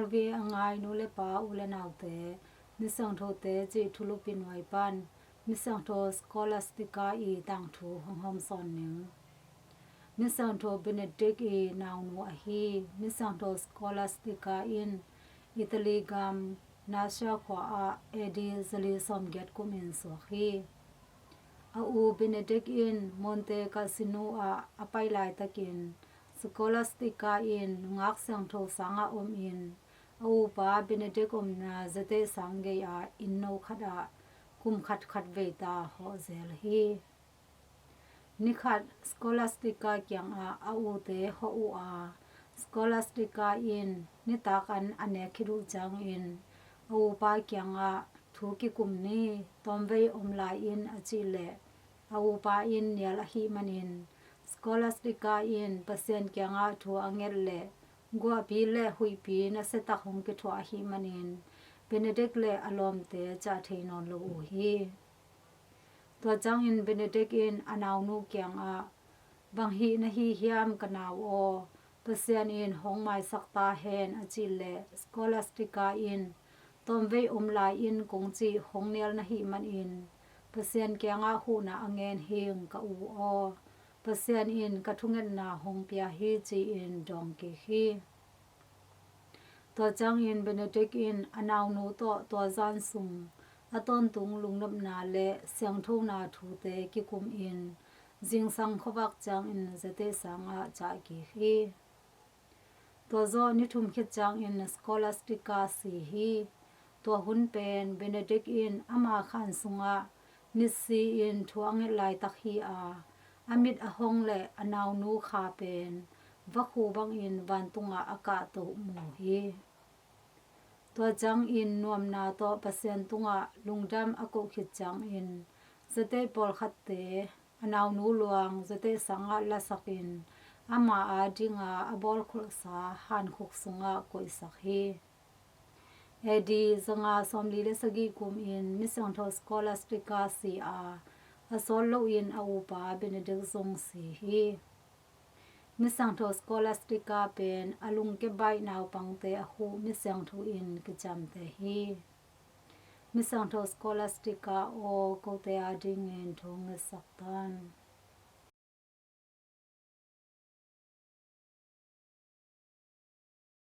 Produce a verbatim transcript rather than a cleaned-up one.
R V a ngai nu le pa, u le naute, Misiangthote cih thulupi nuai pan Misiangtho Scholastica i tangthu hong hawmsawn ning. Misiangtho Benedict i naunu ahi Misiangtho Scholastica in Italy gam Nascia khua ah A D zali sawmgiat kumin suak hi. A u Benedict in Monte Cassino ah a pai laitakin Scholastica in nungak siangtho sangah omin a upa Benedict omna Zate sang gei-ah inn no khatah kum khat khat veita hawh zel hi. Nikhat Scholastica kiangah a ute hawh uh a, Scholastica in nitak an a nek khit uh ciangin a upa kiangah thu kikum ni, tawmvei om lai in a cih leh a upa in nial ahih manin Scholastica in Pasian kiangah thu a nget leh guahpi le huihpi nasiatak hong kithuah ahih manin Benedict le a lawmte ciah thei nawn lo uh hi. Tua ciangin Benedict in a naunu kiangah, bang hih na hi hiam ka nau aw, Pasian in hong maisak ta hen a cih leh Scholastica in tawmvei om lai in kong cih hong nial na hih manin Pasian kiangah huhna a ngen hing ka u aw, Pasian in ka thungetna hong pia hi ci-in dawng kik hi. Tua ciangin Benedict in a naunu tawh tua zan sung a tawntung lungnopna le siangthona thute kikumin zingsang khuavak ciangin Zate sangah ciah kik hi. Tua zawh ni thum khit ciangin Scholastica si hi. Tua hun pen Benedict in ama khan sungah mitsi in thu a nget laitak hi a, a mit a hong le a naunu kha pen vakhu bangin vantungah a kahto mu hi. Tua ciangin nuamna tawh Pasian tungah lungdam a koh khit ciangin Zate pawlkhatte a naunu luang Zate sangah lasakin ama adinga a bawlkholhsa hankhuk sungah koihsak hi. A D zanga sawmli le sagih kumin Misiangtho Scholastica si a, a sawt loin a upa Benedict zong si hi. Misiangtho Scholastica pen a lungke baih naupangte a huh misiangtho in kiciamteh hi. Misiangtho Scholastica aw, kote adingin thu ngetsak tan.